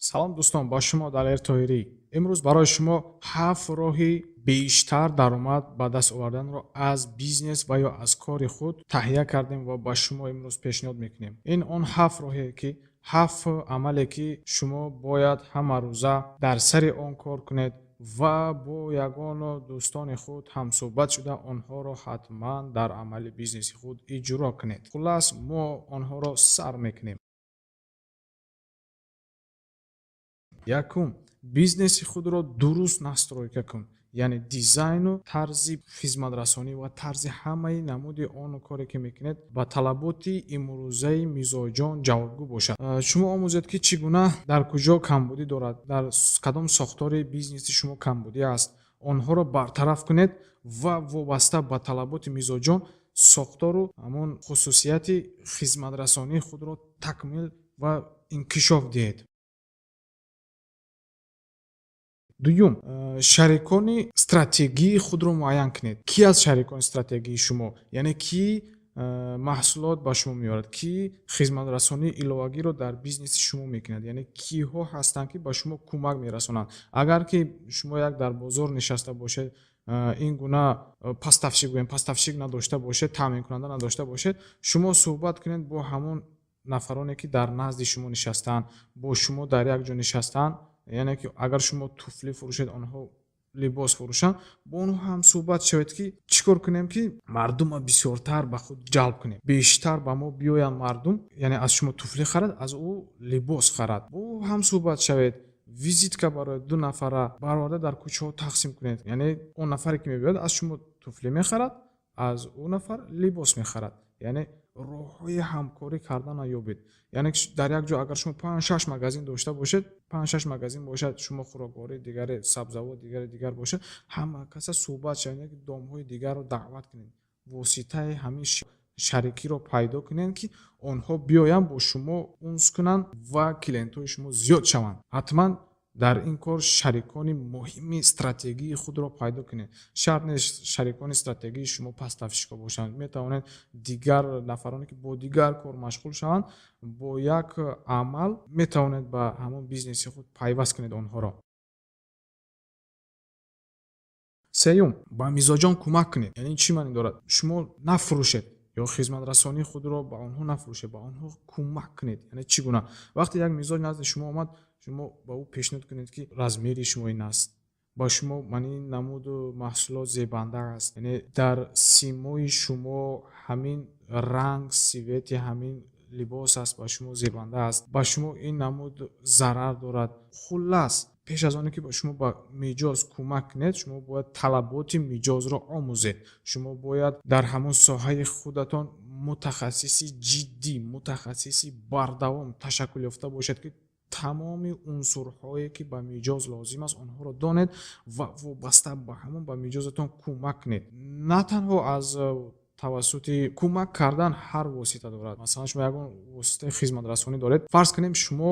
Салом, дӯстон, ба шумо Далер Тоҳирӣ. Имрӯз барои шумо ҳафт роҳи бештар даромад ба даст оварданро аз бизнес ва ё аз кори худ таҳия кардем ва ба шумо имрӯз пешниҳод мекунем. Ин он ҳафт роҳе ки, ҳафт амале ки шумо бояд ҳамарӯза дар сари он кор кунед ва бо ягон дӯстони худ ҳамсӯҳбат шуда, онҳоро ҳатман дар амали бизнеси худ иҷро кунед. Хуллас, мо онҳоро сар мекунем. Якум, бизнеси худро дуруст настройка кун, яъне дизайну тарзи хизматрасонӣ ва тарзи ҳамаи намуди он коре ки мекунед, ба талаботи имрӯзаи мизоҷон ҷавобгӯ бошад. Шумо омӯзед, ки чӣ гуна, дар куҷо камбудӣ дорад, дар кадом сохтори бизнеси шумо камбудӣ аст, онҳоро бартараф кунед ва вобаста ба талаботи мизоҷон сохтору ҳамон хусусияти хизматрасонии худро такмил ва инкишоф диҳед. Дуюм, шарикони стратегии худро муайян кунед. Кӣ аз шарикони стратегии шумо, яъне кӣ маҳсулот ба шумо меорад, кӣ хизматрасонии иловагиро дар бизнеси шумо мекунад, яъне киҳо ҳастанд, ки ба шумо кӯмак мерасонанд. Агар ки шумо як дар бозор нишаста бошед, ин гуна поставщик, гӯем, поставщик надошта бошед, таъминкунанда надошта бошед, шумо суҳбат кунед бо ҳамон нафароне, ки дар назди шумо нишастаанд, бо шумо дар як ҷо нишастаанд. Яъне ки агар шумо туфлӣ фурӯшед, онҳо либос фурӯшанд, бо онҳо ҳам суҳбат шавед, ки чӣ кор кунем, ки мардума бисёртар ба худ ҷалб кунем, бештар ба мо биёянд мардум, яъне аз шумо туфлӣ харад, аз ӯ либос харад. Бо ӯ ҳам суҳбат шавед, визитка барои ду нафара бароварда дар кӯчаҳо тақсим кунед. Яъне он нафаре ки мебиёяд, аз шумо туфлӣ мехарад, аз ӯ нафар либос мехарад. Яъне роҳҳои ҳамкорӣ карданро ёбед. Яъне дар як ҷо агар шумо панҷ шаш магазин дошта бошед, панҷ шаш магазин бошад, шумо хӯрокворӣ, дигаре сабзавот, дигаре дигар бошад, ҳама каса суҳбат шавед, домҳои дигарро даъват кунед, воситаи ҳамин шарикиро пайдо кунед, ки онҳо биёянд, бо шумо унс кунанд ва клиентҳои шумо зиёд шаванд. Ҳатман дар ин кор шарикони муҳими стратегии худро пайдо кунед. Шарт нест шарикони стратегии шумо поставщикҳо бошанд, метавонед дигар нафароне, ки бо дигар кор машғул шаванд, бо як амал метавонед ба ҳамон бизнеси худ пайваст кунед онҳоро. Сеюм, ба мизоҷон кӯмак кунед. Яъне чӣ маъне дорад? Шумо нафурӯшед ё хизматрасонии худро ба онҳо нафурӯшед, ба онҳо кӯмак кунед. Яъне чӣ гуна? Вақте як мизоҷ назди шумо омад, шумо ба ӯ пешниҳод кунед, ки размери шумо ин аст, ба шумо ман ин намуду маҳсулот зебанда аст, яъне дар симои шумо ҳамин ранг, цвети ҳамин либос аст, ба шумо зебанда аст, ба шумо ин намуд зарар дорад. Хуллас, пеш аз оне ки шумо ба миҷоз кӯмак кунед, шумо бояд талаботи миҷозро омӯзед. Шумо бояд дар ҳамон соҳаи худатон мутахассиси ҷиддӣ, мутахассиси бардавом ташаккул ёфта бошед, ки тамоми унсурҳое, ки ба миҷоз лозим аст, онҳоро донед ва вобаста ба ҳамон ба миҷозатон кӯмак кунед. На танҳо аз тавассути кӯмак кардан ҳар восита дорад. Масалан, шумо ягон воситаи хизматрасонӣ доред, фарз кунем, шумо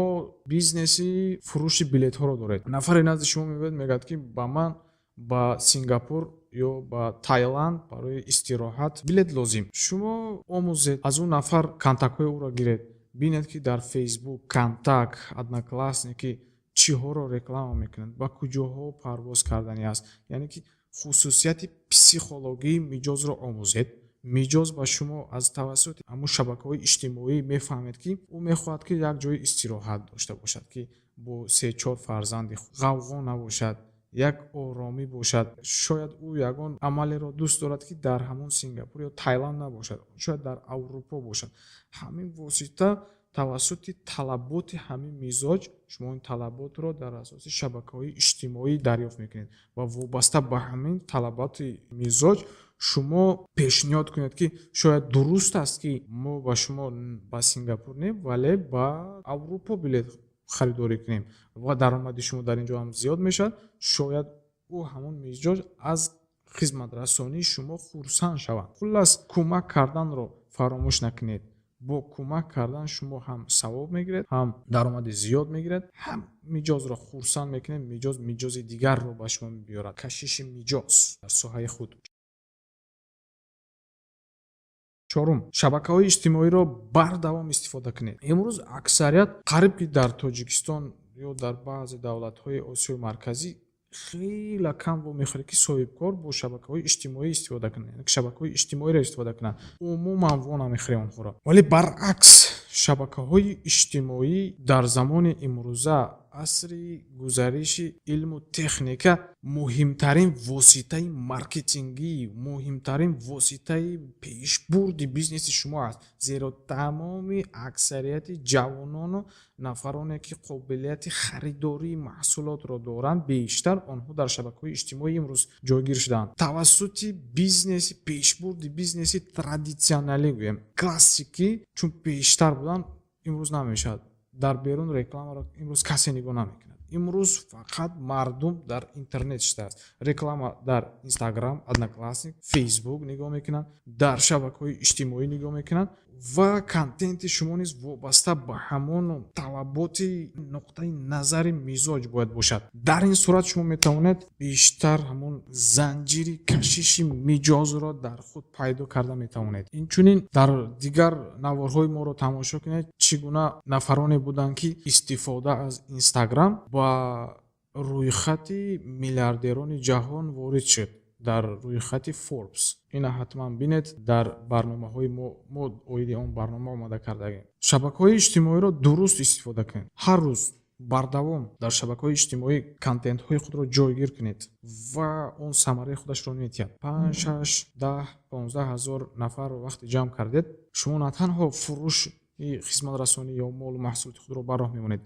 бизнеси фурӯши билетҳоро доред. Нафаре назди шумо меояд, мегӯяд, ки ба ман ба Сингапур ё ба Таиланд барои истироҳат билет лозим. Шумо омӯзед, аз он нафар контактҳои ӯро гиред, бинед, ки дар Фейсбук, Контакт, Одноклассники чиҳоро реклама мекунанд, ба куҷоҳо парвоз карданӣ аст. Яъне ки хусусияти психологии миҷозро омӯзед. Миҷоз ба шумо аз тавассути ҳамун шабакаҳои иҷтимоӣ мефаҳмед, ки ӯ мехоҳад, ки як ҷои истироҳат дошта бошад, ки бо се-чор фарзанди ғавғо набошад, як оромӣ бошад. Шояд ӯ ягон амалеро дӯст дорад, ки дар ҳамон Сингапур ё Таиланд набошад, шояд дар Аврупо бошад. Ҳамин восита, тавассути талаботи ҳамин мизоҷ, шумо ин талаботро дар асоси шабакаҳои иҷтимоӣ дарёфт мекунед ва вобаста ба ҳамин талаботи мизоҷ шумо пешниҳод кунед, ки шояд дуруст аст, ки мо ба шумо ба Сингапур не, вале ба Аврупо билет харидорӣ кунем ва даромади шумо дар ин ҷо ҳам зиёд мешавад. Шояд ӯ, ҳамон мизоҷ, аз хизматрасонии шумо хурсанд шавад. Хуллас, кӯмак карданро фаромӯш накунед. Бо кӯмак кардан шумо ҳам савоб мегиред, ҳам даромади зиёд мегиред, ҳам миҷозро хурсанд мекунед. Миҷоз миҷози дигарро ба шумо мебиёрад. Кашиши миҷоз дар соҳаи худ. Чорум, шабакаҳои иҷтимоиро бардавом истифода кунед. Имрӯз аксарият, қариб ки дар Тоҷикистон Ё дар баъзе давлатҳои Осиёи Марказӣ хеле кам вомехӯред, ки соҳибкор бо шабакаҳои иҷтимоӣ истифода кунад, яъне ки шабакаҳои иҷтимоиро истифода кунад. Умуман во намехӯрем онҳоро. Вале баръакс, шабакаҳои иҷтимоӣ дар замони имрӯза, асри гузариши илму техника, муҳимтарин воситаи маркетингӣ, муҳимтарин воситаи пешбурди бизнеси шумо аст. Зеро тамоми аксарияти ҷавонону нафароне, ки қобилияти харидории маҳсулотро доранд, бештар онҳо дар шабакаҳои иҷтимоӣ имрӯз ҷойгир шудаанд. Тавассути бизнеси, пешбурди бизнеси традитсионалӣ, гӯем, классикӣ, чун пештар буданд, имрӯз намешавад. Дар берун рекламаро имрӯз касе нигоҳ намекунад. Имрӯз фақат мардум дар интернет шудааст. Реклама дар Инстаграм, Одноклассник, Фейсбук нигоҳ мекунанд, дар шабакаҳои иҷтимоӣ нигоҳ мекунанд ва контенти шумо низ вобаста ба ҳамон талаботи нуқтаи назари мизоҷ бояд бошад. Дар ин сурат шумо метавонед бештар ҳамон занҷири кашиши миҷозро дар худ пайдо карда метавонед. Инчунин дар дигар наворҳои моро тамошо кунед, чӣ гуна нафароне буданд, ки истифода аз Инстаграм ба рӯйхати миллиардерони ҷаҳон ворид шуд, дар рӯйхати Форбс. Ина ҳатман бинед, дар барномаҳои мо оиди он барнома омода кардагем. Шабакаҳои иҷтимоиро дуруст истифода кунед. Ҳар рӯз бардавом дар шабакаҳои иҷтимоӣ контентҳои худро ҷойгир кунед ва он самараи худашро медиҳад. 5, 6, 10, 15 ҳазор нафарро вақте ҷамъ кардед, шумо на танҳо фурӯши хизматрасонӣ ё молу маҳсулоти худро ба роҳ мемонед,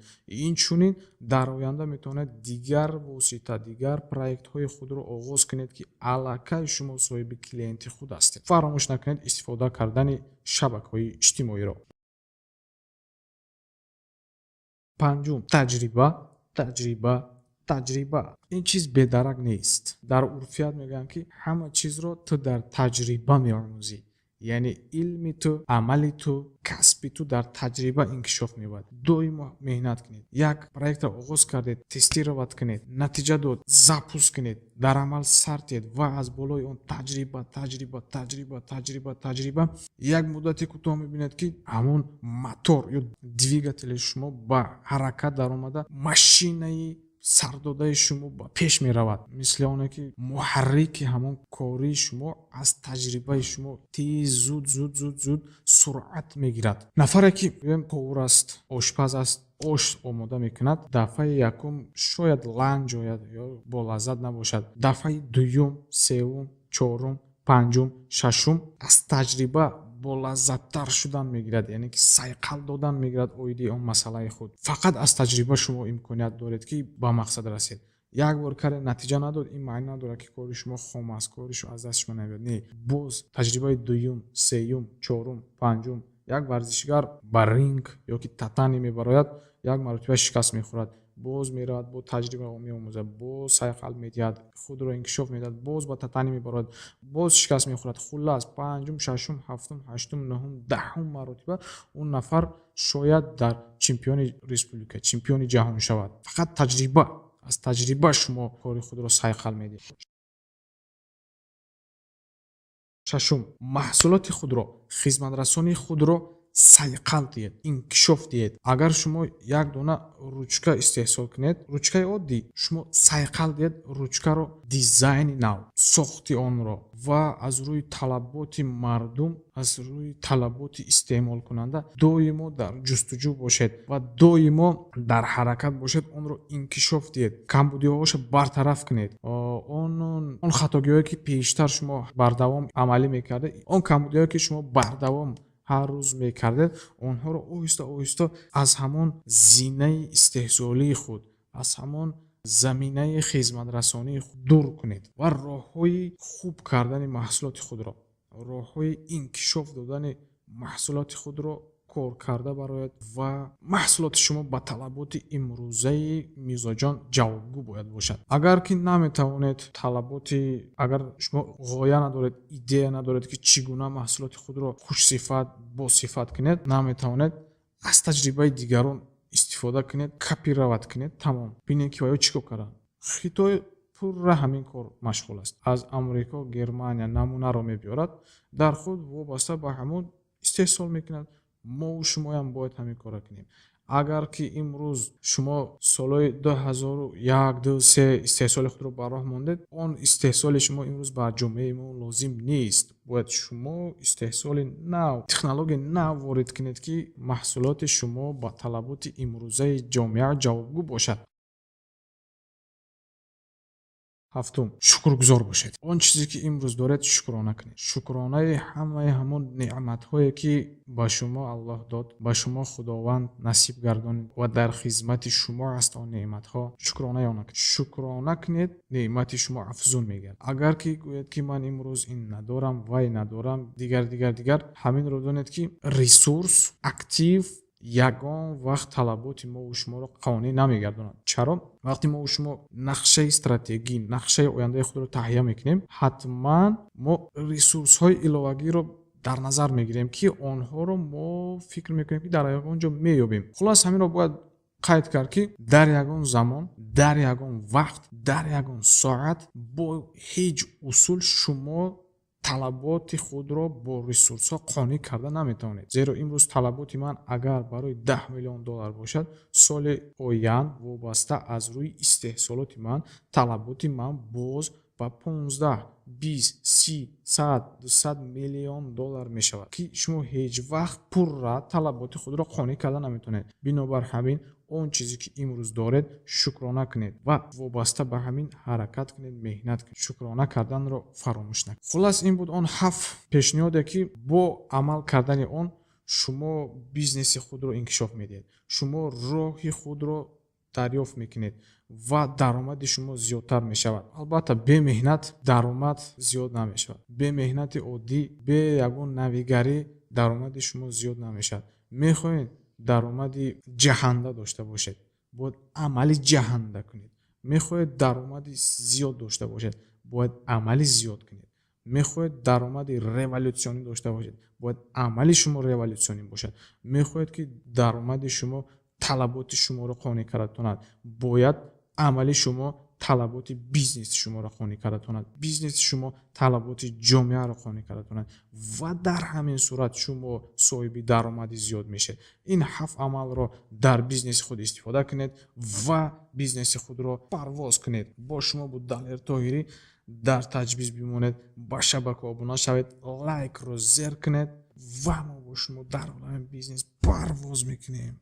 инчунин дар оянда метавонед дигар восита, дигар проектҳои худро оғоз кунед, ки аллакай шумо соҳиби клиенти худ ҳастед. Фаромӯш накунед истифода кардани шабакаҳои иҷтимоиро. Панҷум: таҷриба, таҷриба, таҷриба. Ин чиз бедарак нест. Дар урфият мегӯянд, ки ҳама чизро ту дар таҷриба меомӯзӣ. Яъне илми ту, амали ту, касби ту дар таҷриба инкишоф меёбад. Доимо меҳнат кунед. Як проектро оғоз кардед, тестировать кунед, натиҷа дод, запуск кунед, дар амал сар диҳед ва аз болои он таҷриба, таҷриба, таҷриба, таҷриба, таҷриба. Як муддати кӯтоҳ мебинед, ки ҳамон мотор ё двигатели шумо ба ҳаракат даромада, машинаи сардодаи шумо ба пеш меравад. Мисли оне ки муҳаррики ҳамон кории шумо аз таҷрибаи шумо тез, зуд, зуд, зуд, зуд суръат мегирад. Нафаре ки, гӯем, повар аст, ошпаз аст, ош омода мекунад, дафъаи якум шояд ланҷ ояд ё болаззат набошад. Дафъаи дуюм, севум, чорум, панҷум, шашум аз таҷриба болаззаттар шудан мегирад, яъне ки сайқал додан мегирад оиди он масъалаи худ. Фақат аз таҷриба шумо имконият доред, ки ба мақсад расед. Як бор каре, натиҷа надод, ин маъни надорад, ки кори шумо хом аст, кори шумо аз даст шумо намеояд. Не, боз таҷрибаи дуюм, сеюм, чорум, панҷум. Як варзишгар ба ринг ё ки татами мебарояд, як маротиба шикаст мехӯрад, боз меравад, бо таҷриба меомӯзад, боз сайқал медиҳад, худро инкишоф медиҳад, боз ба татами мебарояд, боз шикаст мехӯрад. Хуллас, панҷум, шашум, ҳафтум, ҳаштум, нуҳум, даҳум маротиба он нафар шояд дар чемпиони республика, чемпиони ҷаҳон шавад. Фақат таҷриба, аз таҷриба шумо кори худро сайқал медиҳед. Шашум: маҳсулоти худро, хизматрасонии худро сайқал диҳед, инкишоф диҳед. Агар шумо як дона ручка истеҳсол кунед, ручкаи оддӣ, шумо сайқал диҳед ручкаро, дизайни нав, сохти онро ва аз рӯи талаботи мардум, аз рӯи талаботи истеъмолкунанда доимо дар ҷустуҷӯ бошед ва доимо дар ҳаракат бошед, онро инкишоф диҳед, камбудиҳоашро бартараф кунед. Он хатогиҳое, ки пештар шумо бардавом амалӣ мекардед, он камбудиҳое, ки шумо бардавом ҳар рӯз мекардед, онҳоро оҳиста оҳиста аз ҳамон зинаи истеҳсолии худ, аз ҳамон заминаи хизматрасонии худ дур кунед ва роҳҳои хуб кардани маҳсулоти худро, роҳҳои инкишоф додани маҳсулоти худро кор карда барояд ва маҳсулоти шумо ба талаботи имрӯзаи мизоҷон ҷавобгӯ бояд бошад. Агар ки наметавонед талаботи, агар шумо ғоя надоред, идея надоред, ки чӣ гуна маҳсулоти худро хушсифат, босифат кунед, наметавонед, аз таҷрибаи дигарон истифода кунед, копировать кунед, тамом. Бинед, ки оё чӣ кор карданд. Хитой пурра ҳамин кор машғул аст. Аз Амрико, Германия намунаро мебиёрад, дар худ вобаста ба ҳамон истеҳсол мекунад. Мову шумоям бояд ҳамин корро кунем. Агар ки имрӯз шумо солҳои 2001, 2, 3 истеҳсоли худро ба роҳ мондед, он истеҳсоли шумо имрӯз ба ҷомеаи мо лозим нест. Бояд шумо истеҳсоли нав, технологияи нав ворид кунед, ки маҳсулоти шумо ба талаботи имрӯзаи ҷомеа ҷавобгӯ бошад. Ҳафтум, шукргузор бошед. Он чизе, ки имрӯз доред, шукрона кунед. Шукронаи ҳамаи ҳамон неъматҳое, ки ба шумо Аллоҳ дод, ба шумо Худованд насиб гардонид ва дар хизмати шумо аст он неъматҳо, шукронаи он кунед. Шукрона кунед, неъмати шумо афзун мегардад. Агар ки гӯед, ки ман имрӯз ин надорам, вай надорам, дигар, дигар, дигар, ҳаминро донед, ки ресурс, актив ягон вақт талаботи мову шуморо қонеъ намегардонад. Чаро? Вақте мову шумо нақшаи стратегӣ, нақшаи ояндаи худро таҳия мекунем, ҳатман мо ресурсҳои иловагиро дар назар мегирем, ки онҳоро мо фикр мекунем, ки дар ягон ҷо меёбем. Хулос, ҳаминро бояд қайд кард, ки дар ягон замон, дар ягон вақт, дар ягон соат бо ҳеҷ усул шумо талаботи худро бо ресурсҳо қонеъ карда наметавонед. Зеро имрӯз талаботи ман агар барои 10 миллион доллар бошад, соли оянд вобаста аз рӯи истеҳсолоти ман талаботи ман боз ба 15, 20, 30, 100, 200 миллион доллар мешавад, ки шумо ҳеҷ вақт пурра талаботи худро қонеъ карда наметавонед. Бинобар ҳамин, он чизе, ки имрӯз доред, шукрона кунед ва вобаста ба ҳамин ҳаракат кунед, меҳнат кунед. Шукрона карданро фаромӯш накунед. Хуллас, ин буд он ҳафт пешниҳоде, ки бо амал кардани он шумо бизнеси худро инкишоф медиҳед, шумо роҳи худро дарёфт мекунед ва даромади шумо зиёдтар мешавад. Албатта, бемеҳнат даромад зиёд намешавад. Бемеҳнати оддӣ, бе ягон навигарӣ даромади шумо зиёд намешавад. Мехоҳед даромади ҷаҳанда дошта бошед, бояд амали ҷаҳанда кунед. Мехоҳед даромади зиёд дошта бошед, бояд амали зиёд кунед. Мехоҳед даромади революционӣ дошта бошед, бояд амали шумо революционӣ бошад. Мехоҳед, ки даромади шумо талаботи шуморо қонеъ карда тонад, бояд амали шумо талаботи бизнеси шуморо қонеъ карда тонад, бизнеси шумо талаботи ҷомеаро қонеъ карда тонад ва дар ҳамин сурат шумо соҳиби даромади зиёд мешавед. Ин ҳафт амалро дар бизнеси худ истифода кунед ва бизнеси худро парвоз кунед. Бо шумо буд Далер Тоҳирӣ. Дар таҷвиз бимонед, ба шабака обуна шавед, лайкро зер кунед ва мо бо шумо дар олами бизнес парвоз мекунем.